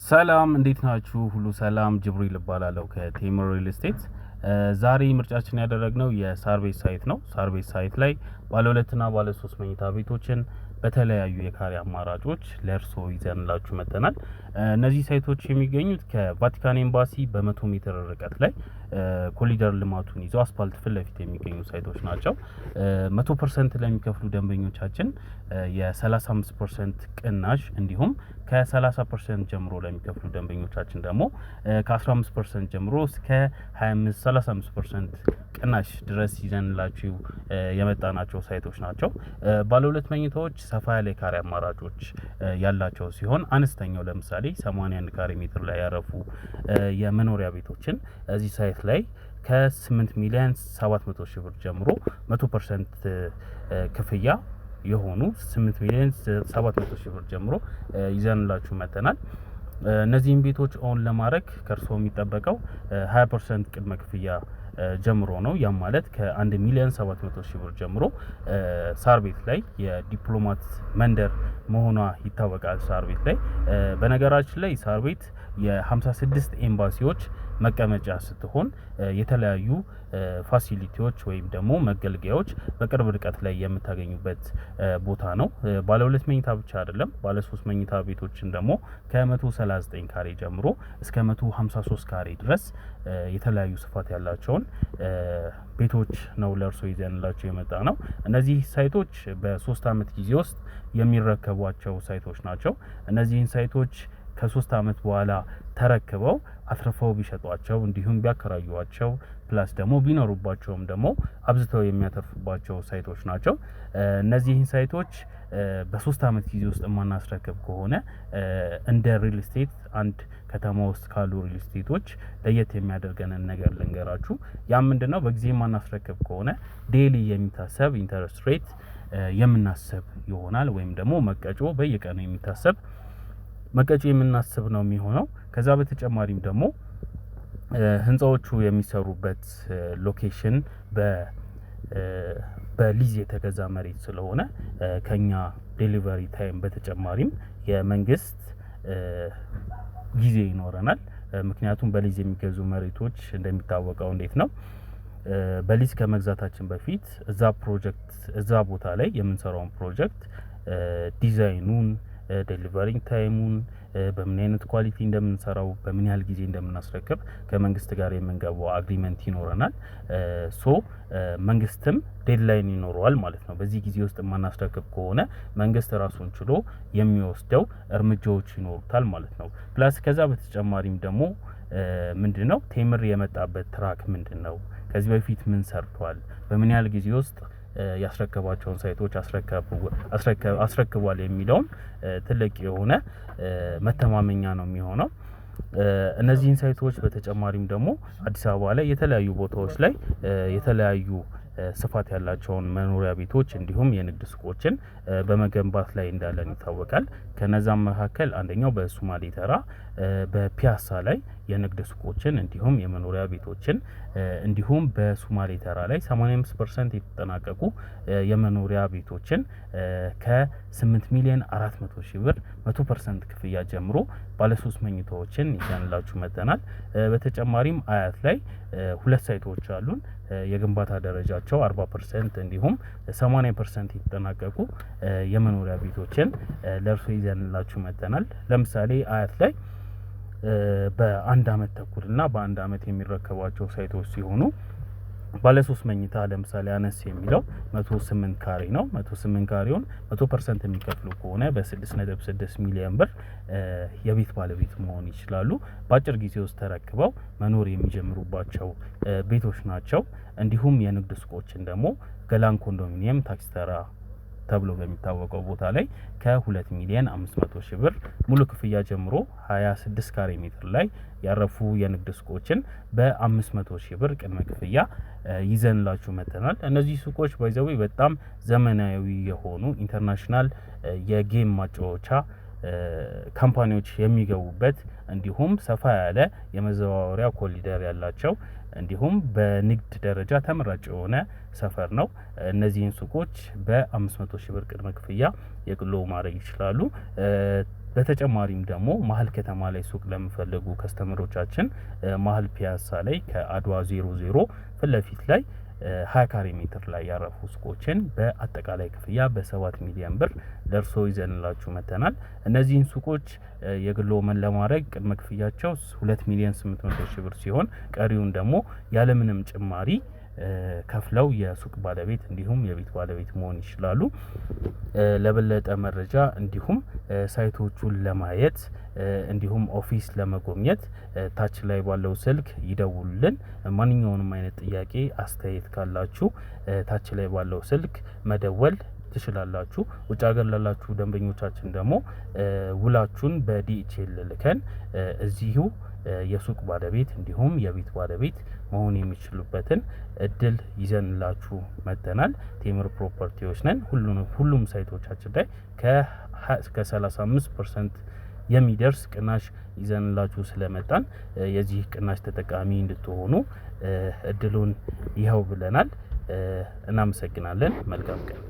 ሰላም፣ እንዴት ናችሁ? ሁሉ ሰላም። ጅብሪል እባላለሁ ከቴምር ሪል ስቴት። ዛሬ ምርጫችን ያደረግነው የሳር ቤት site ነው። ሳር ቤት site ላይ ባለ ሁለትና ባለ ሶስት መኝታ ቤቶችን በተለያዩ የካሬ አማራጮች ለእርሶ ይዘንላችሁ መጥተናል። እነዚህ site ኦች የሚገኙት ከቫቲካን ኤምባሲ በ100 ሜትር ርቀት ላይ ኮሪደር ልማቱን ይዘው አስፋልት ፊት ለፊት የሚገኙ site ኦች ናቸው። 100% ለሚከፍሉ ደንበኞቻችን የ35% ቅናሽ፣ እንዲሁም ከ30% ጀምሮ ለሚከፍሉ ደንበኞቻችን ደግሞ ከ15% ጀምሮ እስከ 25 35% ቅናሽ ድረስ ይዘንላችሁ የመጣናቸው site ኦች ናቸው። ባለ ሁለት መኝታዎች ሰፋ ያለ የካሬ አማራጮች ያላቸው ሲሆን፣ አነስተኛው ለምሳሌ 81 ካሬ ሜትር ላይ ያረፉ የመኖሪያ ቤቶችን እዚህ site ላይ ከ8 ሚሊዮን 700 ሺህ ብር ጀምሮ፣ 100% ክፍያ የሆኑ 8 ሚሊዮን 700 ሺህ ብር ጀምሮ ይዘንላችሁ መጥተናል። እነዚህን ቤቶች own ለማድረግ ከእርስዎ የሚጠበቀው 20% ቅድመ ክፍያ ጀምሮ ነው። ያም ማለት ከ1 ሚሊዮን 700 ሺህ ብር ጀምሮ ሳር ቤት ላይ የዲፕሎማት መንደር መሆኗ ይታወቃል። ሳር ቤት ላይ፣ በነገራችን ላይ፣ ሳር ቤት የ56 ኤምባሲዎች መቀመጫ ስትሆን የተለያዩ facility ዎች ወይም ደግሞ መገልገያዎች በቅርብ ርቀት ላይ የምታገኙበት ቦታ ነው። ባለ ሁለት መኝታ ብቻ አይደለም፣ ባለ ሶስት መኝታ ቤቶችን ደግሞ ከ139 ካሬ ጀምሮ እስከ 153 ካሬ ድረስ የተለያዩ ስፋት ያላቸውን ቤቶች ነው ለእርሶ ይዘንላቸው የመጣነው። እነዚህ site ኦች በ3 አመት ጊዜ ውስጥ የሚረከቧቸው site ኦች ናቸው። እነዚህን site ኦች ከ3 አመት በኋላ ተረክበው አትርፈው ቢሸጧቸው፣ እንዲሁም ቢያከራዩዋቸው፣ plus ደግሞ ቢኖሩባቸውም ደግሞ አብዝተው የሚያተርፉባቸው site ኦች ናቸው። እነዚህን site ኦች በ3 አመት ጊዜ ውስጥ የማናስረክብ ከሆነ እንደ ሪል ስቴት አንድ ከተማ ውስጥ ካሉ ሪል ስቴቶች ለየት የሚያደርገንን ነገር ልንገራችሁ። ያም ምንድነው? በጊዜ የማናስረክብ ከሆነ daily የሚታሰብ interest rate የምናስብ ይሆናል፣ ወይም ደግሞ መቀጮ፣ በየቀኑ የሚታሰብ መቀጮ የምናስብ ነው የሚሆነው። ከዛ በተጨማሪም ደግሞ ህንፃዎቹ የሚሰሩበት location በሊዝ የተገዛ መሬት ስለሆነ ከኛ delivery time በተጨማሪም የመንግስት ጊዜ ይኖረናል። ምክንያቱም በሊዝ የሚገዙ መሬቶች እንደሚታወቀው እንዴት ነው፣ በሊዝ ከመግዛታችን በፊት እዛ ፕሮጀክት እዛ ቦታ ላይ የምንሰራውን ፕሮጀክት ዲዛይኑን፣ delivering time ኡን፣ በምን አይነት quality እንደምንሰራው፣ በምን ያህል ጊዜ እንደምናስረክብ ከመንግስት ጋር የምንገባው agreement ይኖረናል። So መንግስትም deadline ይኖረዋል ማለት ነው። በዚህ ጊዜ ውስጥ የማናስረክብ ከሆነ መንግስት ራሱን ችሎ የሚወስደው እርምጃዎች ይኖሩታል ማለት ነው። Plus ከዛ በተጨማሪም ደግሞ ምንድነው ቴምር የመጣበት track ምንድነው? ከዚህ በፊት ምን ሰርቷል? በምን ያህል ጊዜ ውስጥ ያስረከባቸውን site ኦች አስረክቧል የሚለውም ትልቅ የሆነ መተማመኛ ነው የሚሆነው። እነዚህን site ኦች በተጨማሪም ደግሞ አዲስ አበባ ላይ የተለያዩ ቦታዎች ላይ የተለያዩ ስፋት ያላቸውን መኖሪያ ቤቶች እንዲሁም የንግድ ሱቆችን በመገንባት ላይ እንዳለን ይታወቃል። ከነዛም መካከል አንደኛው በሱማሌ ተራ በፒያሳ ላይ የንግድ ሱቆችን እንዲሁም የመኖሪያ ቤቶችን፣ እንዲሁም በሱማሌ ተራ ላይ 85% የተጠናቀቁ የመኖሪያ ቤቶችን ከ8 ሚሊዮን 400 ሺህ ብር 100% ክፍያ ጀምሮ ባለ ሶስት መኝታዎችን ይዘንላችሁ መጥተናል። በተጨማሪም አያት ላይ ሁለት site ኦች አሉን። የግንባታ ደረጃቸው 40% እንዲሁም 80% የተጠናቀቁ የመኖሪያ ቤቶችን ለእርሶ ይዘንላችሁ መጥተናል። ለምሳሌ አያት ላይ በአንድ አመት ተኩል እና በአንድ አመት የሚረከቧቸው site ኦች ሲሆኑ፣ ባለ ሶስት መኝታ ለምሳሌ አነስ የሚለው 108 ካሬ ነው። 108 ካሬውን 100% የሚከፍሉ ከሆነ በ6.6 ሚሊዮን ብር የቤት ባለቤት መሆን ይችላሉ። በአጭር ጊዜ ውስጥ ተረክበው መኖር የሚጀምሩባቸው ቤቶች ናቸው። እንዲሁም የንግድ ሱቆችን ደግሞ ገላን ኮንዶሚኒየም ታክሲ ተራ ተብሎ በሚታወቀው ቦታ ላይ ከ2 ሚሊዮን 500 ሺህ ብር ሙሉ ክፍያ ጀምሮ 26 ካሬ ሜትር ላይ ያረፉ የንግድ ሱቆችን በ500 ሺህ ብር ቅድመ ክፍያ ይዘንላችሁ መጥተናል። እነዚህ ሱቆች by the way በጣም ዘመናዊ የሆኑ international የ game ማጫወቻ company ዎች የሚገቡበት፣ እንዲሁም ሰፋ ያለ የመዘዋወሪያ ኮሪደር ያላቸው፣ እንዲሁም በንግድ ደረጃ ተመራጭ የሆነ ሰፈር ነው። እነዚህን ሱቆች በ500 ሺህ ብር ቅድመ ክፍያ የግሎ ማድረግ ይችላሉ። በተጨማሪም ደግሞ መሀል ከተማ ላይ ሱቅ ለሚፈልጉ customer ኦቻችን መሀል ፒያሳ ላይ ከአድዋ 00 ፊት ለፊት ላይ 20 ካሬ ሜትር ላይ ያረፉ ሱቆችን በአጠቃላይ ክፍያ በ7 ሚሊዮን ብር ለእርሶ ይዘንላችሁ መጥተናል። እነዚህን ሱቆች የግሎ መን ለማድረግ ቅድመ ክፍያቸው 2 ሚሊዮን 800 ሺህ ብር ሲሆን ቀሪውን ደግሞ ያለምንም ጭማሪ ከፍለው የሱቅ ባለቤት እንዲሁም የቤት ባለቤት መሆን ይችላሉ። ለበለጠ መረጃ እንዲሁም site ኦቹን ለማየት እንዲሁም office ለመጎብኘት ታች ላይ ባለው ስልክ ይደውሉልን። ማንኛውንም አይነት ጥያቄ፣ አስተያየት ካላችሁ ታች ላይ ባለው ስልክ መደወል ትችላላችሁ። ውጭ ሀገር ላላችሁ ደንበኞቻችን ደግሞ ውላችሁን በ DHL ልከን እዚሁ የሱቅ ባለቤት እንዲሁም የቤት ባለቤት መሆን የሚችሉበትን እድል ይዘንላችሁ መጥተናል። ቴምር ፕሮፐርቲዎች ነን። ሁሉም site ኦቻችን ላይ ከ35% የሚደርስ ቅናሽ ይዘንላችሁ ስለመጣን የዚህ ቅናሽ ተጠቃሚ እንድትሆኑ እድሉን ይኸው ብለናል። እናመሰግናለን። መልካም ቀን።